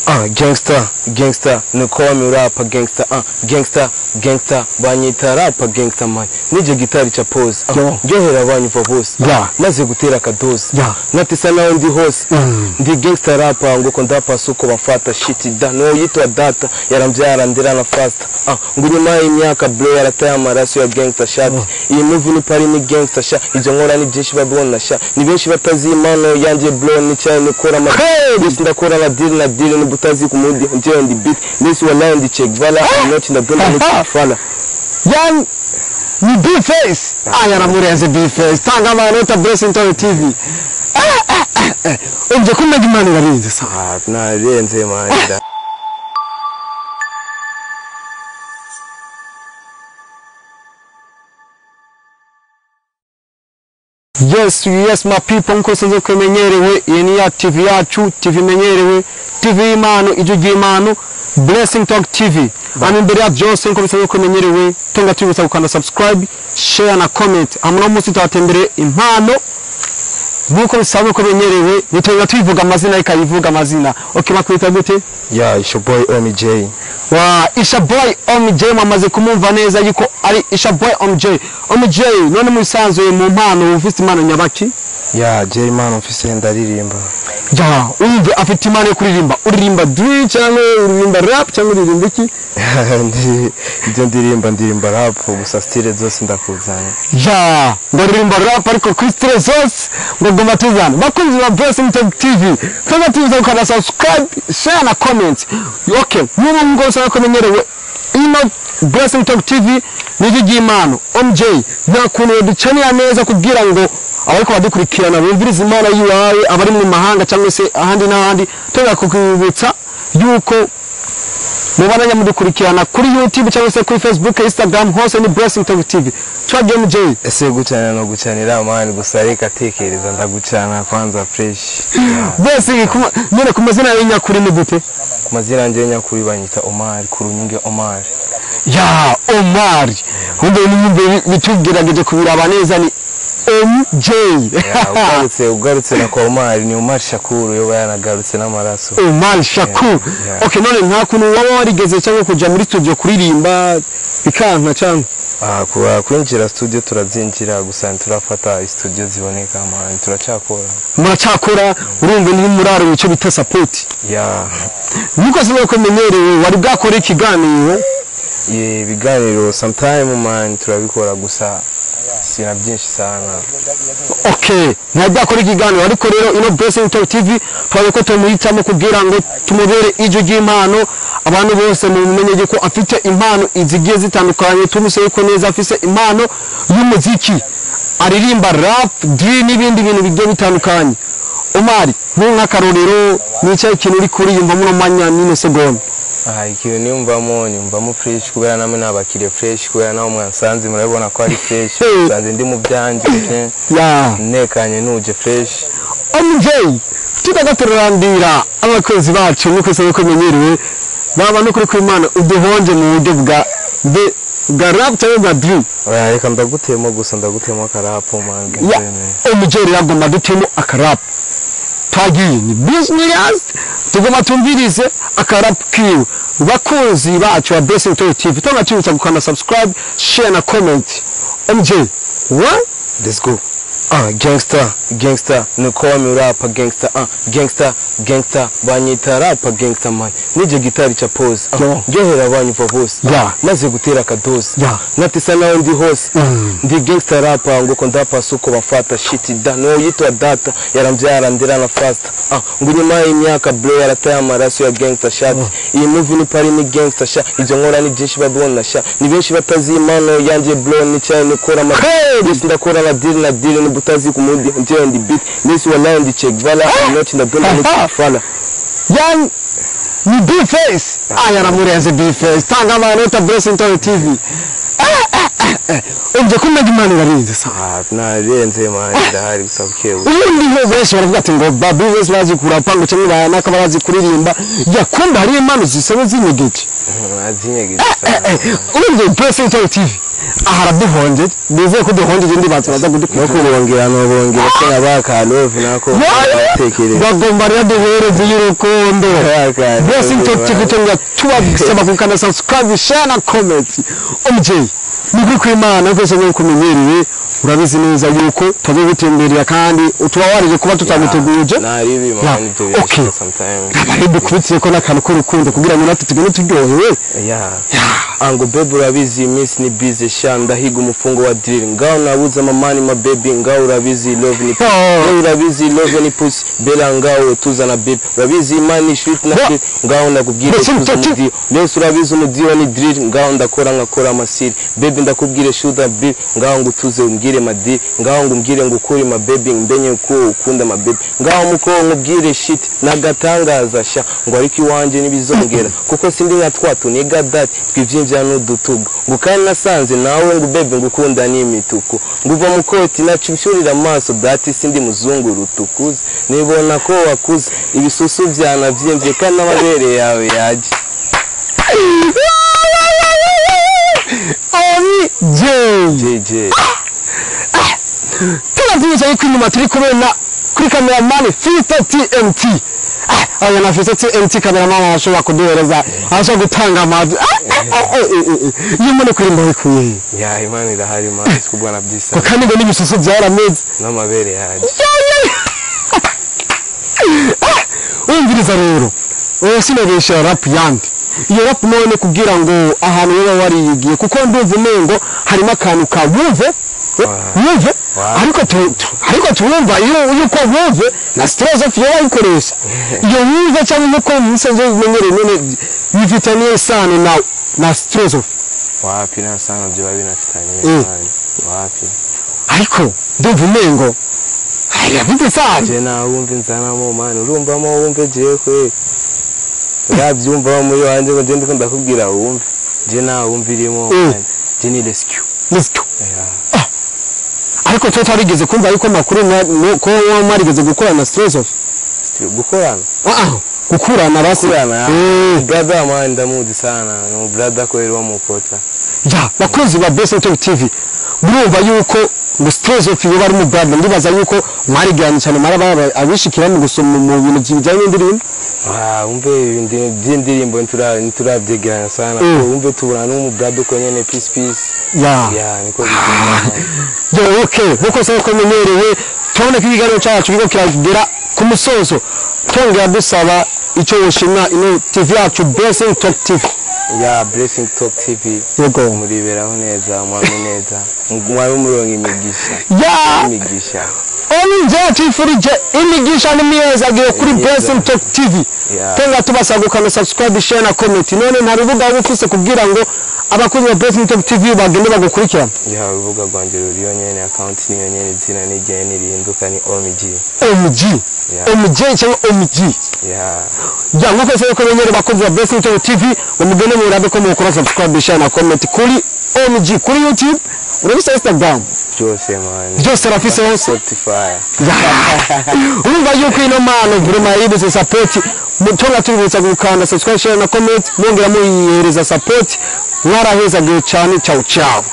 Gangsta, gangsta, niko wami rapa gangsta, gangsta, gangsta, banyita rapa gangsta man. Nije gitari cha pose, ndyohera abanyumva bose, maze gutera akadosi, natisa naho ndi hose, ndi gangsta rapa nguko ndapasa uko bafata shit da, no yitwa data, yarambyara ndirana fast, ngo nyuma y'imyaka bro yarataye amaraso ya gangsta shot, iyi movie ni pari ni gangsta sha, ibyo nkora ni byinshi babona sha, ni benshi batazi impano yanjye bro ni cyane nikora ama ndakora na deal na deal ni butazi kumudi njye ndi beat ndisi wallahi ndi Che Guevara not ndagenda ni fala yan ni B-Face aya namurenze B-Face tanga amanota Blessing Talk TV. Umje kumenya imana irarenze sa narenze man. Yes, yes my people, nko sinze kwemenyerewe iyi ni ya TV yacu, TV imenyerewe, TV y'Imana, ijwi ry'Imana, Blessing Talk TV. Hano imbere ya byose nko bisanzwe kwemenyerewe, tunga tubibutsa gukanda subscribe, share na comment. Hano no munsi tuhatembere impano nkuko bisanzwe kwemenyerewe, nitwe tubivuga amazina ikayivuga amazina. Okay, bakwita gute? Yeah, it's your boy Omj. Wa Isha Boy Omj, mwamaze kumumva neza yuko ari Isha Boy Omj. Omj none musanzwe mu mpano ufite impano nyabaki? Yeah, J impano mfise ndaririmba. Ja, umve afite impano yo kuririmba. Uririmba drill cyangwa uririmba rap cyangwa uririmba iki? Ibyo ndirimba ndirimba rap gusa style zose ndakuzana. Ja, ndaririmba rap ariko kuri style zose ngomba tuzana. Bakunzi ba Blessing Talk TV, tuba tuza gukanda subscribe, share na comment. Okay, mubu ngose bakomenyerewe ino Blessing Talk TV nijwi ry'Imana. Omj nta kuntu ducanira neza kugira ngo abariko badukurikirana bumvirize imana yiwawe, abari mu mahanga cyangwa se ahandi n'ahandi, tuba kukwibutsa yuko mubana mudukurikirana kuri YouTube cyangwa se kuri Facebook, Instagram, hose ni Blessing Talk TV. Twagiye MJ. Ese gucana no gucanira man gusa reka tekereza ndagucana kwanza fresh. Blessing none ku mazina y'inyakuri ni gute? Ku mazina yanjye nyakuri banyita Omar Kurunyunge Omar. Ya Omar. Humbe nimbe bitugerageje kubiraba neza ni MJ. Ugarutse na kwa Omar ni Omar Shakuru yoba yanagarutse n'amaraso. Omar Shakuru. Okay, none nta kuntu waba warigeze cyangwa kuja muri studio kuririmba bikanka cyangwa? Kuba kwinjira studio turazinjira gusa turafata studio ziboneka man turacakora. Muracakora urumva ni muraro icyo bita support. Yeah. Niko sinye kumenyerewe wari bwakora ikiganiro? Ye biganiro sometime man turabikora gusa sina byinshi sana. Okay, ntabwo ikiganiro ariko rero ino Blessing Talk TV twabe ko tumuhitamo kugira ngo tumubere ijwi ry'Imana, abantu bose mumenye ko afite impano izigiye zitandukanye, tumuseye ko neza afise impano y'umuziki, aririmba rap, drill n'ibindi bintu bigiye bitandukanye. Omar, nk'akarorero nicaye ikintu uri kuriyumva muri manya nino segonda. Ikintu niyumvamo fresh kubera namwe nabakire fresh kubera naho mwansanze murabona ko ari fresh, nsanze ndi mu byanje nekanye nuje fresh. MJ tutagaturandira abakozi bacu nuko se ko menyerwe baba no kuri kwimana uduhonje mu buryo bwa rap cyangwa bwa drill. Oya reka ndagutemo gusa ndagutemo akarap man. MJ ragomba dutemo akarap. Twagiye ni business tugomba tumvirize akarap kiwe. Bakunzi bacu ba Blessing Talk TV tugacibutsa gukanda subscribe, share na comment. MJ, what? Let's go. Gangsta, gangsta, niko wami rapa gangsta, gangsta, gangsta, banyita rapa gangsta man. Nije gitari cha pose, ndyohera abanyumva bose, maze gutera akadosi, natisa naho ndi hose, ndi gangsta rapa nguko ndapasa uko bafata shit da, no yitwa data, yarambyara ndirana fast, ngo nyuma y'imyaka bro yarataye amaraso ya gangsta shot, iyi movie ni pari ni gangsta sha, ibyo nkora ni byinshi babona sha, ni benshi batazi impano yanjye bro ni cyane nikora ama ndakora na deal na deal ni butazi kumudi njye ndi beat ndisi wallahi ndi Che Guevara not ndagenda ni fala. Yan ni B-Face aya namurenze B-Face tanga amanota Blessing Talk TV. Umje kumenya imana irarenze sa. Narenze man ndahari gusa bukewe. Ubundi ho benshi baravuga ati ngo ba B-Face bazi kurapa ngo cyangwa bayanaka barazi kuririmba, yakunda hari impano zisaba zinyegeje. Azinyegeje sana. Umje Blessing Talk TV Aha araduhonje, nizeye ko duhonjeje ndibaza baza No kudukurikira. Kubongera nobongera ko nabaka love nako batekereza. Bagomba rero duhereze y'urukundo. Blessing Talk TV, tunga tubasaba gukanda subscribe, share na comment. OMG, ni kuri Imana rwose nk'uko umenyereye, urabizi neza yuko tuba gutemberera kandi utuba warije kuba tutaguteguje. Naribi man, ibyo birashika sometimes. Abari dukubitiye ko n'akantu k'urukundo kugira ngo natwe tugende turyohewe. Yeah. Ango baby, urabizi iyi minsi ni busy sha, ndahiga umufungo wa drill, ngaho nabuze amamani ma baby, ngaho urabizi love ni Oh. ngaho urabizi love ni pussy bella, ngaho tuzana baby, urabizi imani street na street, ngaho ndakubwira Mbese tuza umudiho mbese, urabizi umudiho ni drill, ngaho ndakora nkakora amasiri baby, ndakubwire shoot up baby, ngaho ngo utuze umbwire madi, ngaho ngo umbwire ngo ukuri ma baby, mbenye ko ukunda ma baby, ngaho muko nkubwire shit nagatangaza sha, ngo ariko iwanje ntibizongera kuko sindi nka twa tuniga that twivyimbya n'udutugu, ngo kandi nasanze nawe ngo baby ngo ukunda n'imituku, ngo uva mu koti nacishurira amaso brati, sindi muzungu rutukuze, nibona ko wakuze ibisusu vyanavyimbye kandi n'amabere yawe yaje. OMG. JJ. Tunabyibutsa yuko inyuma turi kumwe na kuri cameraman Fito TMT. Aya na Fito TMT cameraman arashobora kuduhereza, arashobora gutanga amajwi. Iyo mbone kuri ndabikuye. Ya, Imana irahari man, sikubwa na byisa. Kandi ngo n'ibisusu byarameze. N'amabere yaje. Wumviriza rero, wowe sinabesha rap yandi iyo rap none kugira ngo ahantu wowe wariyigiye, kuko ndumva umengo harimo akantu ka wumve wumve. Ariko ariko turumva iyo yuko wumve na stress of yo wayikoresha iyo wumve cyangwa nkuko musanzwe bimenyereye, none bifitaniye isano na stress of? Wapi, nta sano byo binafitanye. Man, wapi. Ariko ndumva umengo hari afite isano. Je nawe wumva inzanamo man, urumvamo wumve jewe kwe urabyumva muri wanje ngo je ndiko ndakubwira wumve, je nawe wumva irimo. Man, je ni rescue. Let's go. Yeah. Ariko twe twarigeze kumva yuko makuru ko wowe mwarigeze gukorana na stress of. Gukorana? Ah, gukurana basi. Gukorana. Brother man, ndamuzi sana, ni brother kweli wa mukota. Ya, bakunzi ba Best Talk TV, murumva yuko ngo stress of iyo bari mu brother, ndibaza yuko mwariganye cyane, maraba abishikira mu gusoma mu bintu bijyanye n'indirimbo. Ah, umve ibindi by'indirimbo nturabyegerana sana. Umve tubona n'umu brother uko nyene, peace peace. Ya, niko bigenda. Yo, okay, nkuko sasa ko menyereye, tubona ko ikiganiro cyacu kiriko kiragera ku musozo, twongera dusaba icyo woshima ino TV yacu Blessing Talk TV. Ya, Blessing Talk TV. Yego. Muriberaho neza, mwame neza, mwame muronka imigisha. Imigisha. Onje tuyifurije imigisha n'imyezagiro kuri Myiza. Blessing Talk TV. Twongera tubasaba gukanda subscribe, share na comment. None nta rubuga waba ufise kugira ngo abakunzi ba Blessing Talk TV bagende bagukurikirana? Ya, urubuga rwanjye ruriyo nyene, account niyo nyene, izina n'igihe nirihinduka, ni OMG. OMG? Yeah. OMG cyangwa OMG? Ya. Ya, nkuko se ko menyere, bakunzi ba Blessing Talk TV, ngo mugende murabe ko mukora subscribe, share na comment kuri OMG kuri YouTube, urabisa Instagram. Byose man. Byose arafise hose. Spotify. Urumva yuko ino mpano vraiment yibuze support. Mutonga tubibutsa gukanda subscribe, share na comment, mwongera muyihereza support. Mwarahezagiwe cyane. Ciao ciao.